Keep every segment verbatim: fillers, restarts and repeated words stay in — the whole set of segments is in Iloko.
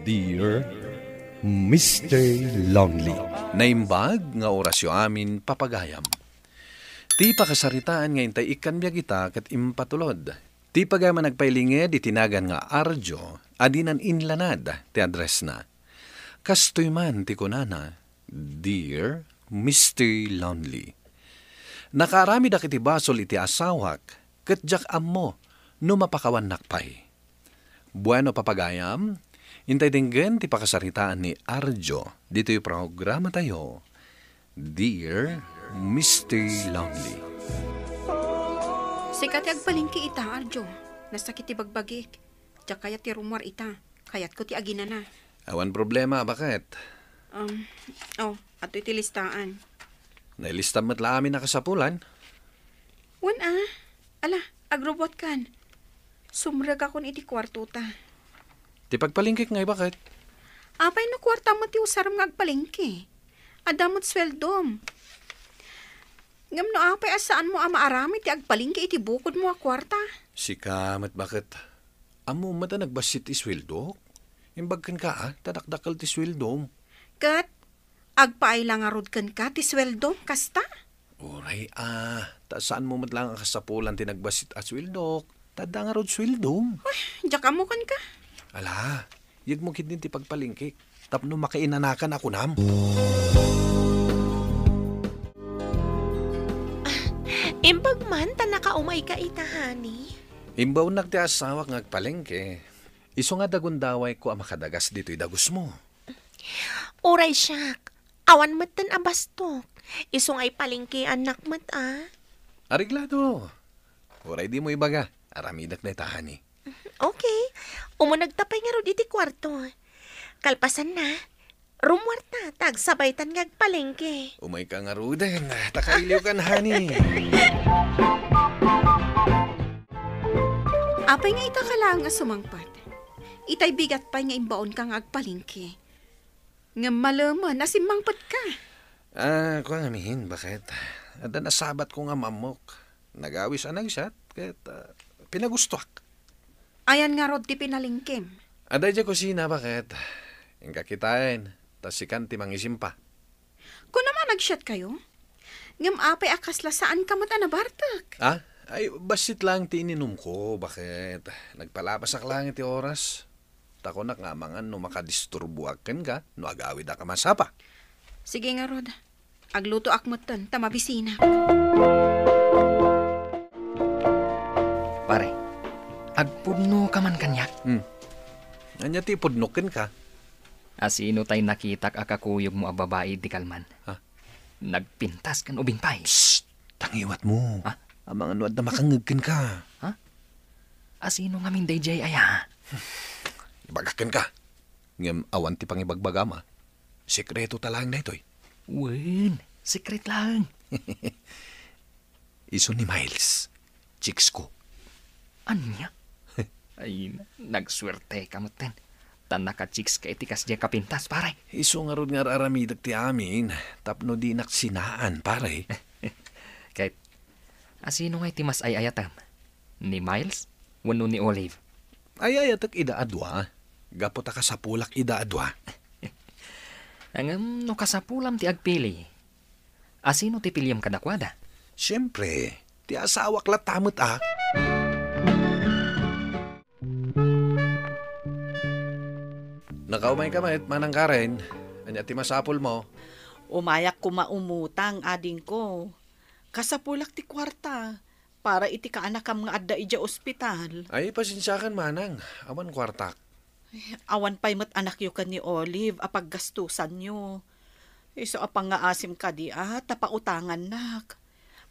Dear Mister Lonely. Naimbag nga orasyo amin, papagayam. Ti pakasaritaan nga intay ikkan biag ita ket impatulod. Ti pagayam a nagpailinged iti nagan nga Arjo a dinan inlanad ti addressna. Kastoy man ti kunana, "Dear Mister Lonely, nakaaramidak iti basol iti asawak, ket diak ammo no mapakawannak pay." Bueno, papagayam, intay denggen ti pakasaritaan ni Arjo ditoy programatayo, Dear Mister Lonely. Sika ti agpalengke ita, Arjo. Nasakit ti bagbagik. Diak kayat ti rummuar ita. Kayatko ti aginana. Awan problema, baket? Um, oh, adtoy ti listaan. Nailistam met la amin a kasapulan. Wen a. Ala, agrubbuatkan. Sumrekakon iti kuartota. Ti pagpalengkek ngay, baket? Apay no kuartam met ti usarem nga agpalengke? Adda met sueldom. Ngem no apay a saanmo a maaramid ti agpalengke iti bukodmo a kuarta? Sika met, baket? Ammom met a nagbassit ti sueldok? Imbag kenka, a, ta dakdakkel ti sueldom. Ket agpaay la ngarud kenka ti sueldom kasta? Uray a, ta saanmo met laeng a kasapulan ti nagbassit a sueldok, ta adda ngarud sueldom. Uy, diak ammo kenka. Ala, yegmo ketdin ti pagpalengkek tapno makainanakan a kunam. Imbag man ta nakaumayka ita, honey. Imbaonnak ti asawak nga agpalengke. Isu nga dagundawayko a makadagas ditoy dagusmo. Uray siak, awan metten a bastok. Isu nga ipalengkeannak met a. Areglado. Uray dimo ibaga, aramidek dayta, honey. Okay. Umunegta pay ngarud iti kuarto. Kalpasanna, rummuarta, ta agsabaytan nga agpalengke. Umayka ngaruden, ta kailiwkan, honey. Apay nga ita ka laeng a sumangpet? Itay bigat pay nga imbaonka nga agpalengke. Ngem malemen a simmangpetka. Ah, kua ngamin, baket? Adda nasabatko nga mammok. Nagawis a nagsat, ket, ah, pinagustoak. Ayan ngarud ti pinalengkem? Adda idiay kusina, baket? Inka kitaen, ta sikan ti mangisimpa. Kunam a nagsiatkayo? Ngem apay a kasla saanka met a nabartek? Ah? Ay, bassit laeng ti ininumko, baket? Nagpalabasak laeng iti oras. Ta kunak nga amangan no makadisturboak kenka no agawidak a masapa. Sige ngarud. Aglutoak metten ta mabisinak. Pare, agpudno ka man kaniak? Hmm. Ania ti ipudnok kenka? Asino tay nakitak a kakuyogmo a babai idi kalman? Ha? Nagpintas ken ubing pay. Psst! Tangiwatmo. Ha? Amangan no adda makangngeg kenka. Ha? Asino ngamin daydiay aya? Ibagak kenka. Ngem awan ti pangibagbagam, a. Sekreto ta laeng daytoy. Wen, secret laeng. Isu ni Miles, chicks ko. Ania? Ay, nagsuerteka metten. Ta nakachicks ka iti kasdiay a kapintas, pare. Isu ngarud nga ar-aramidek ti amin, tapno dinak sinaan, pare. Ket, asino ngay ti mas ay-ayatem? Ni Miles wenno ni Olive? Ay-ayatek ida a dua, gapu ta kasapulak ida a dua. Ngem no kasapulam ti agpili, asino ti piliem kadakuada? Siempre, ti asawak latta met, a. Nakaumayka met, Manang Karen. Ania ti masapulmo? Umayak koma umutang, adingko. Kasapulak ti kuarta para iti kaanakam nga adda idiay ospital. Ay, pasensiakan, Manang. Awan kuartak. Awan pay met anakyo ken ni Olive a paggastusanyo. Isu a pangngaasim kadi a ta pautangannak.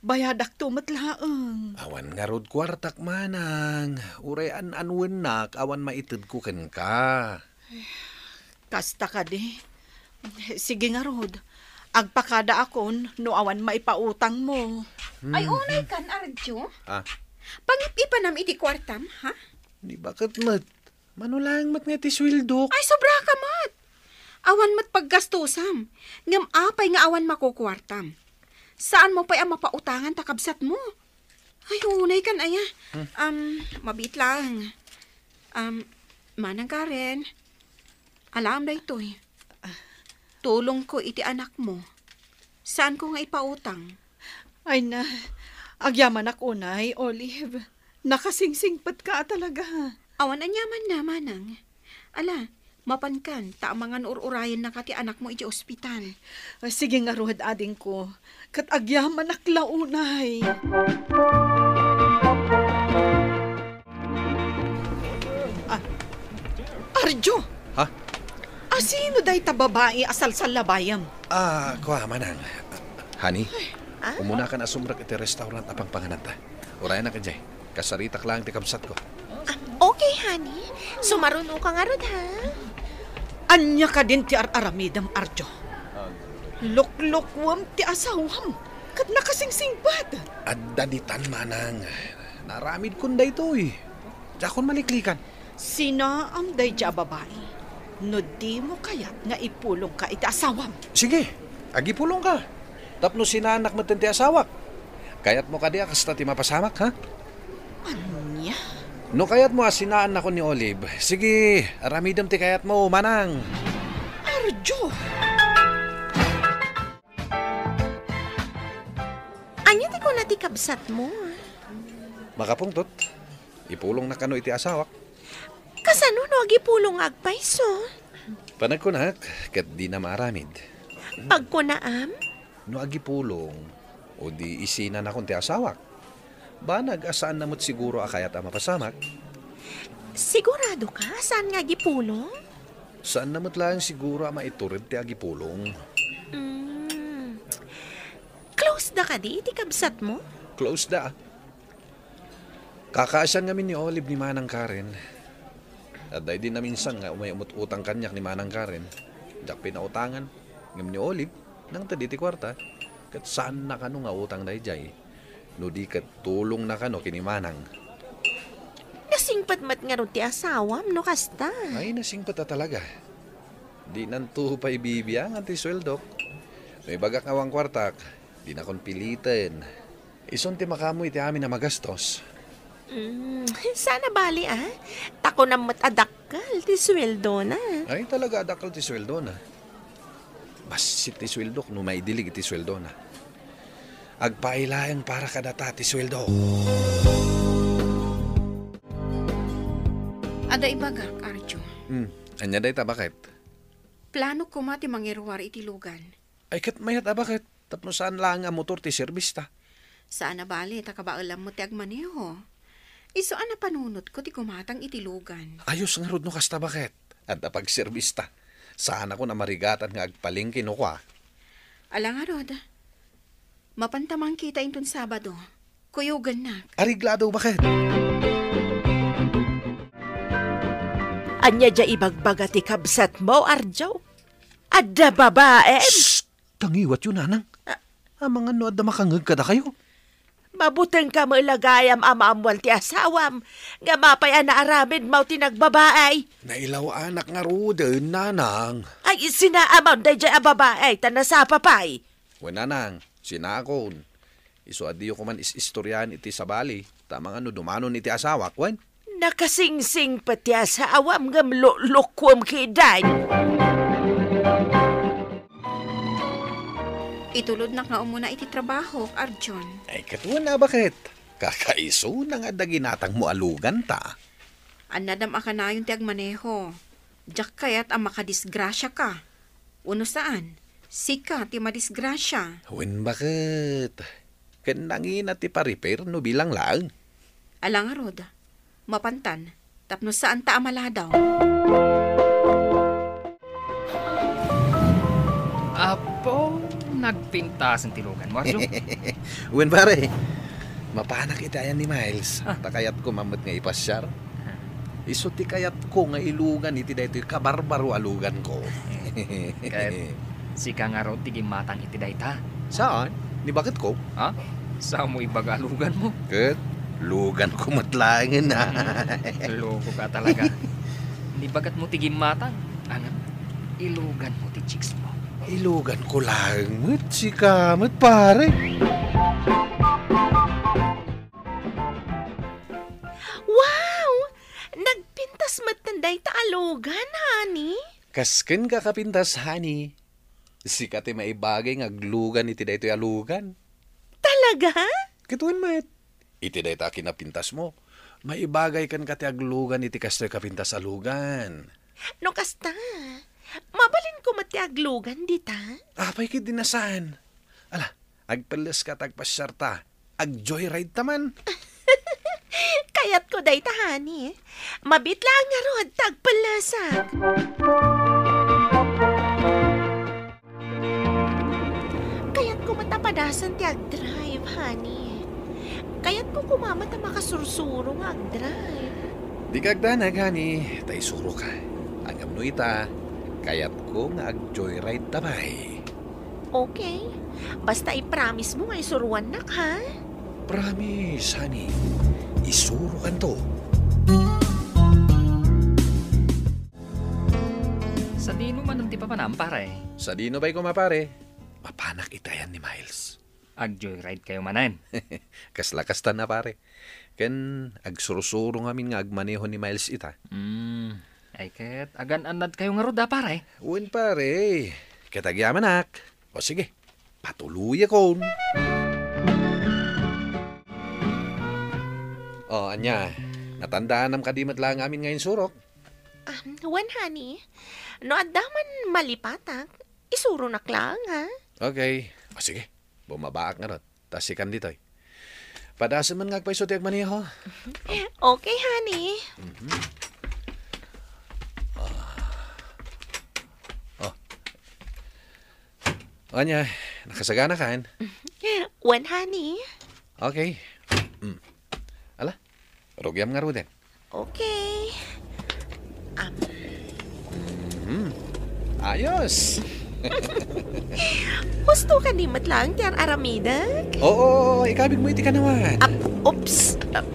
Bayadakto met laeng. Awan ngarud kuartak, Manang. Uray an-anwennak awan maitedko kenka. Kasta kadi. Sige ngarud. Agpakadaakon no awan maipautangmo. Hmm. Ay, unay kan, Arjo? Ah. Pangip-ipanam iti kuartam, ha? Ni baket met. Mano laeng met nga ti sueldok? Ay, sobra ka met. Awan met paggastusam. Ngem apay nga awan makukuartam? Saanmo pay a mapautangan ta kabsatmo? Ay, unay kan aya. Hmm. Um, mabiit laeng. Um, Manang Karen, Alaem daytoy. Tulongko iti anakmo. Saanko nga ipautang. Ay na, agyamanak unay, Olive. Nakasingsingpetka a talaga. Awan aniamanna, manang. Ala, mapankan, ta amangan ur-urayennaka ti anakmo iti ospital. Ah, sige ngarud, adingko. Ket agyamanak la unay. Ah, Arjo! Ha? Asino dayta babai a salsallabayem? Ah, kua, manang. Honey, Ah? umunakan a sumrek iti restaurant a pangpangananta. Urayanak idiay. Kasaritak laeng ti kabsatko. Ah, okay, honey. Sumarunoka ngarud, ha? Ania kadin ti ar-aramidem, Arjo? Luklukuem ti asawam, ket nakasingsingpet. Adda ditan, manang. Naaramidkon daytoy. Diakon maliklikan. Sinaam daydiay a babai no dimo kayat nga ipulongka iti asawam. Sige, agipulongka. Tapno sinaannak metten ti asawak. Kayatmo kadi a kasta ti mapasamak, ha? Ania? No kayatmo a sinaannakon ni Olive, sige, aramidem ti kayatmo, manang. Arjo! Ania ti kuna ti kabsatmo? Makapungtot. Ipulongnak kano iti asawak. Kasano no agipulongak pay isu? Panagkunak, ket dina maaramid. Pagkunaam? No agipulong, o di isinanakon ti asawak. Banag a saanna met siguro a kayat a mapasamak. Siguradoka a saan nga agipulong? Saanna met laeng siguro a maitured ti agipulong. Mm. Close da kadi iti kabsatmo? Close da. Kakaasian ngamin ni Olive ni Manang Karen. Adda idi naminsan nga umay umut-utang kaniak ni Manang Karen. Diak pinautangan. Ngem ni Olive, nangted iti kuarta. Ket saanna kano nga utang daydiay. No di ket tulongna kano ken ni Manang. Nasingpet met ngarud ti asawam no kasta. Ay, nasingpet a talaga. Dinanto pay bibiangan ti sueldok. No ibagak nga awan kuartak, dinakon piliten. Isun ti makaammo iti amin a magastos. Mm, saan a bali, a? Ta kunam met a dakkel ti sueldona. Ay, talaga a dakkel ti sueldona. Bassit ti sueldok no maidilig iti sueldona. Agpaay laeng para kadata ti sueldok. Adda ibagak, Arjo. Hmm, ania dayta, baket? Plano koma ti mangiruar iti lugan. Ay, ket mayat a, baket? Tapno saan laeng a motor ti serbista. Saan a bali ta kabaelam met ti agmaneho. Isu a napanunotko ti gumatang iti lugan. Ayos ngarud no kasta, baket? Adda pagserbista. Saanakon a marigatan nga agpalengke no kua. Ala ngarud. Mapanta mangkita inton Sabado. Kuyogennak. Areglado, baket? Ania diay ibagbaga ti kabsatmo, Arjo? Adda babaem? Shh! Tangiwatyo, nanang. Ah. Amangan no adda makangngeg kadakayo. Mabutengka met la gayam a maammuan ti asawam, ngem apay a naaramidmo ti nagbabae? Nailaw-anak ngaruden, nanang. Ay, sinaamon daydiay a babae, ta nasapa pay. Wen, nanang, sinaakon. Isu a diyo koman is-istoriaan iti sabali, ta amangan no dumanon iti asawak, wen? Nakasingsingpet ti asawam ngem luklukuem ketdin. Itulodnak nga umuna iti trabahok, Arjon. Ay, ket wen a, baket? Kakaisuna nga adda ginatangmo a lugan ta. Annadam a kanayon ti agmaneho. Diak kayat a makadisgrasiaka. Wenno saan, sika ti madisgrasia. Wen, baket? Ken nangina ti pa-repair no bilang laeng. Ala ngarud, mapantan, tapno saanta a maladaw. Apo, nagpintasen ti luganmo, Arjo? Wen, pare. Mapanak iti ayan ni Miles. Ah. Ta kayatko met nga ipasiar. Ah. Isu ti kayatko nga ilugan iti daytoy kabarbaro a luganko. Ket sika ngarud ti gimmatang iti dayta? Saan? Ni baketko? Ha? Saanmo ibaga a luganmo? Ket luganko met laengen a. Hmm, lokoka talaga. Ni baketmo ti gimmatang, ngem iluganmo ti chicksmo. Iluganko laeng met, sika met, pare. Wow! Nagpintas metten dayta a lugan, honey. Kas kenka kapintas, honey. Sika ti maibagay nga aglugan iti daytoy a lugan. Talaga? Ket wen met, iti dayta a kinapintasmo, maibagay kenka ti aglugan iti kastoy kapintas a lugan. No kasta, mabalinko met ti aglugan dita? Apay ket di nasaan. Ala, agpelleska ta agpasiarta. Ag-joyride ta man. Kayatko dayta, honey. Mabiit laeng ngarud ta agpellesak. Kayatko met a padasen ti agdrive, honey. Kayatko koma met a makasursuro nga agdrive. Dika agdanag, honey, ta isuroka. Ngem no ita, kayatko nga ag-joyride ta pay. Okay. Basta i-promise mo nga isuruannak, ha? Promise, honey. Isurokanto. Sadino manen ti papanam, pare? Sadino pay koma, pare? Mapanak itayan ni Miles. Ag-joyride kayo manen. Kasla kasta na, pare. Ken agsursuro ngamin nga agmaneho ni Miles ita. Hmm. Ay ket, agan-annad kayo ngarud a, pare? Wen, pare. Ket agyamanak. O sige, patuloyakon. O, ania, natandaanam kadi met laeng amin nga insurok? Ah, wen, honey. No adda man malipatak, isuronak laeng, ha? Okay. O, sige. Bumabaak ngarud. Ta sikan ditoy. Padasem man nga agpayso ti agmaneho. Okay, honey. Mhm. Ah. O. Ania, nakasaganakan? Wen, honey. Okay. Mm. Ala, rugiam ngaruden. Okay. Am. Mhm. Ayos. Husto kadi met laeng ti ar-aramidek? Oo, ikabig mo iti kanawan. Ap-, oops. Ap-,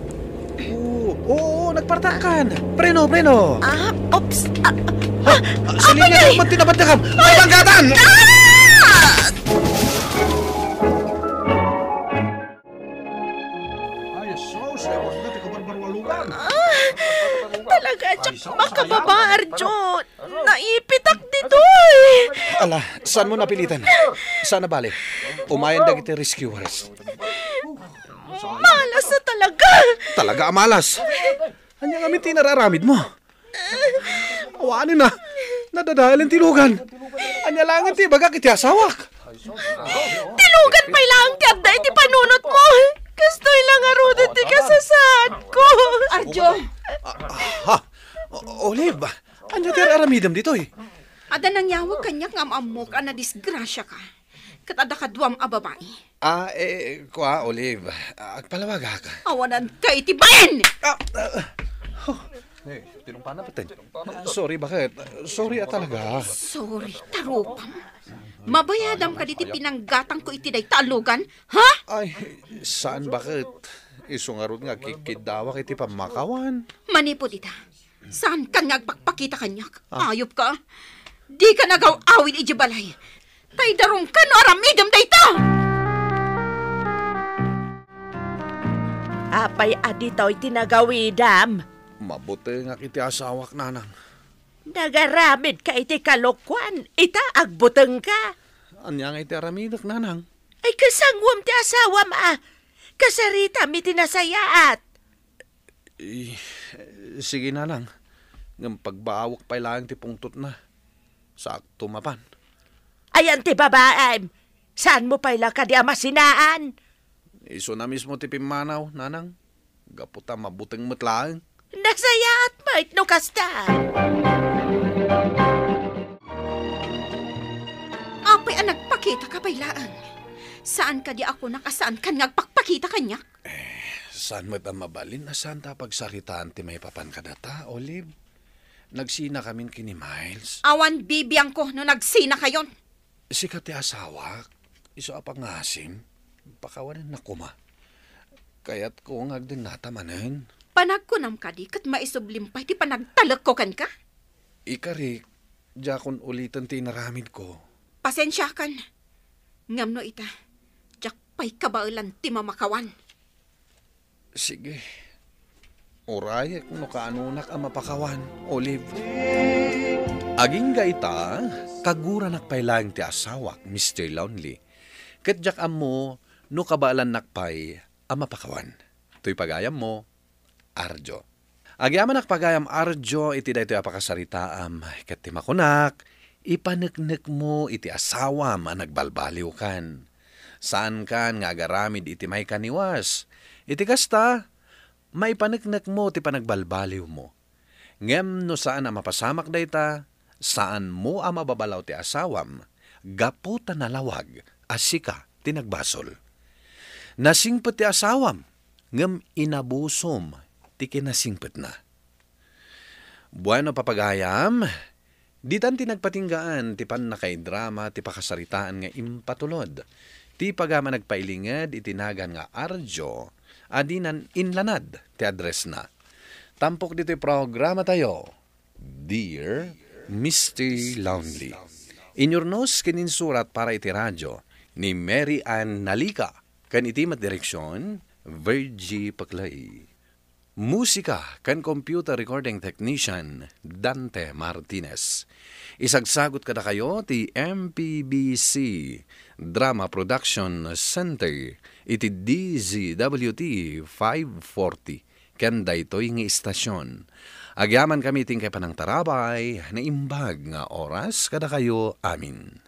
Oo, oo, nagpartakkan. Preno, preno. Ah, oops. Ah, ah, ah, silingan mo, tinabantakan. Ay, banggatan! Ah! Ay, sus, ewan na, ti kabarbaro a lugar. Ah, talaga, diak makababa, Arjo. Naipitak ditoy. Ala, saan mo napilitan? Saan na bale? Umayan dagiti rescuers. Malas na talaga. Talaga a malas. Ania ngamin ti inararamid mo? Awanen na. Nadadaelen ti lugan. Ania laeng ti ibagak iti asawak? Ti lugan pay laeng ti adda iti panunotmo. Kastoy la ngarud ti kasasaadko. Arjo! Ah, ha? O-, Olive, ania ti ar-aramidem ditoy? Adda nangyawag kaniak nga am-ammok a nadisgrasiaka. Ket adda kaduam a babai. Ah, eh, kua, Olive, agpalawagak. Awananka iti bain! Ah, ah, oh. Eh, tinungpanan. Sorry, bakit? Sorry a talaga. Sorry, tarupam. Mabayadam kadi ti pinanggatangko iti dayta a lugan, ha? Ay, saan, bakit? Isu ngarud nga agkikkiddawak iti pammakawan. Manipud ita, saankan nga agpakpakita kaniak. Ah. Ayupka. Dika nagaw-awid idiay balay. Ta idarumka no aramidem dayta! Apay a ditoy ti nagawidam? Mabutengak iti asawak, nanang. Nagaramidka iti kalokuan, ita agbutengka. Ania nga iti aramidek, nanang? Ay, kasanguam ti asawam a. Kasaritam iti nasayaat. Eh, sige, nanang. Ngem pagbaawek pay laeng ti pungtotna. Saakto mapan. Ayan ti babaem. Saanmo pay la kadi a masinaan? Isuna mismo ti pimmanaw, nanang. Gapu ta mabuteng met laeng. Nasayaat met no kasta. Apay a nagpakitaka pay laeng? Saan kadi a kunak a saankan nga agpakpakita kaniak? Eh, saan met a mabalin a saanta a pagsaritaan ti maipapan kadata, Olive? Nagsinakamin ken ni Miles. Awan bibiangko no nagsinakayon. Sika ti asawak, isu a pangasim, pakawanennak koma. Kayatko nga agdennata manen. Panagkunam kadi ket maisublim pay ti panagtalekko kenka? Ikarik, diakon uliten ti inaramidko. Pasensiakan. Ngem no ita, diak pay kabaelan ti mamakawan. Sige. Urayek no kaanonak a mapakawan, Olive. Agingga ita, kaguranak pay laeng ti asawak, Mister Lonely. Ket diak ammo no kabaelannak pay a mapakawan. Toy pagayammo, Arjo. Agyamanak pagayam, Arjo, iti daytoy a pakasaritaam, ket ti makunak, ipaneknekmo iti asawam a nagbalbaliwkan. Saankan nga agaramid iti maikaniwas. Iti kasta, maipaneknekmo ti panagbalbaliwmo. Ngem no saan a mapasamak dayta, saanmo a mababalaw ti asawam, gapu ta nalawag a sika ti nagbasol. Nasingpet ti asawam, ngem inabusom ti kinasingpetna. Bueno, papagayam, ditan ti nagpatinggaan ti pannakaidrama ti pakasaritaan nga impatulod. Ti pagayam a nagpailinged iti nagan nga Arjo, a dinan inlanad ti addressna. Tampok ditoy programa tayo, Dear Mister Lonely. Inyurnos ken insurat para iti radyo ni Mary Ann Nalika, ken iti met direksyon, Virgie Paclay. Musika ken computer recording technician, Dante Martinez. Isagsagut kadakayo ti M P B C Drama Production Center iti D Z W T five forty ken daytoy nga istasyon. Agyamankami ti inkay panangtarabay, naimbag nga oras kadakayo amin.